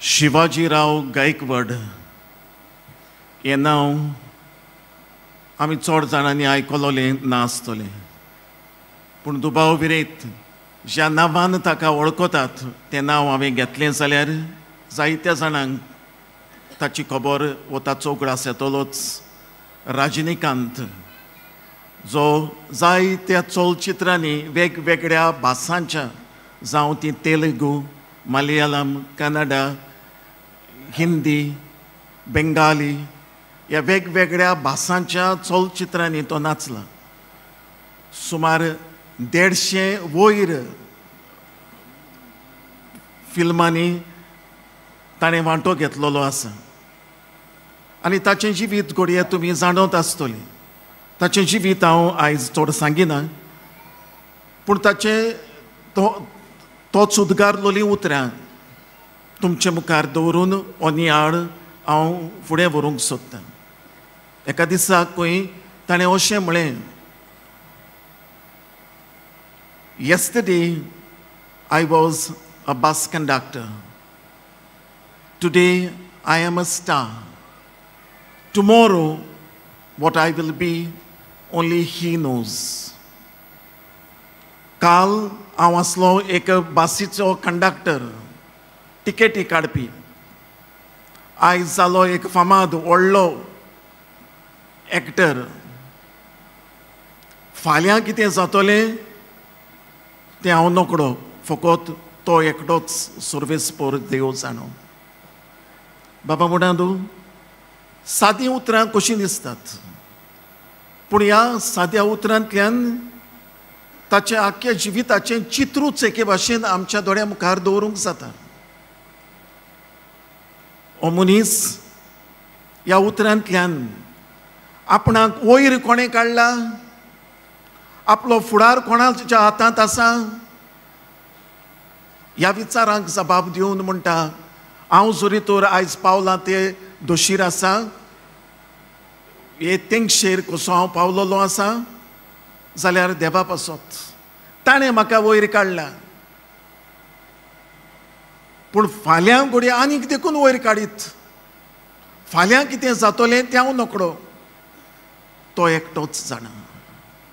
शिवाजीराव गायकवाड हें नांव आमी चड जाणांनी आयकलोलें ना आसतलें, पूण दुबाव विरयत ज्या नांवान ताका वळखतात तें नांव हांवें घेतलें जाल्यार जायत्या जाणांक ताची खबर वो ताचो उगडास येतलोच. रजनीकांत जो जायत्या चलचित्रांनी वेगवेगळ्या भासांच्या, जावं ती तेलुगू, मलयाळम, कन्नडा, हिंदी, बेंगाली ह्या वेगवेगळ्या भासांच्या चलचित्रांनी तो नाचला. सुमार 150 वयर फिल्मांनी ताणें वांटो घेतलेलो आसा आनी ताचें जिवीत घडये तुमी जाणवत आसतली. ताचें जिवीत हांव आयज चड सांगिना, पूण ताचें तोच उद्गारलोलीं उतरां तुमचे मुखार दवरून हो नियाळ हांव फुडें व्हरूंक सोदतां. एका दिसा खंय ताणें अशें म्हळें, Yesterday I was a bus conductor. Today I am a star. Tomorrow what I will be only he knows. काल हांव आसलो एक बसीचो कंडक्टर, टिकेटी काडपी. आयज जालो एक फामाद व्हडलो एक्टर. फाल्यां कितें जातलें तें हांव नकळो, फकत तो एकटोच सर्वेस्पर देव जाणो. बाबा म्हणा, सादीं उतरां कशीं दिसतात, पूण ह्या साद्या उतरांतल्यान ताचें आख्या जिविताचें चित्रूच एके भाशेन आमच्या दोळ्या मुखार दवरूंक जाता. हो मनीस ह्या उतरांतल्यान आपणाक वयर कोणें काडला, आपलो फुडार कोणाच्या हातांत आसा ह्या विचारांक जबाब दिवन म्हणटा, हांव जरी तर आयज पावलां ते दोशीर आसा, हे तेंगशेर कसो हांव पावलोलो आसा जाल्यार देवा पासत ताणें म्हाका वयर काडला, पूण फाल्यां घडये आनीक देखून वयर काडीत, फाल्यां कितें जातलें तें हांव नकळो, तो एकटोच जाणा.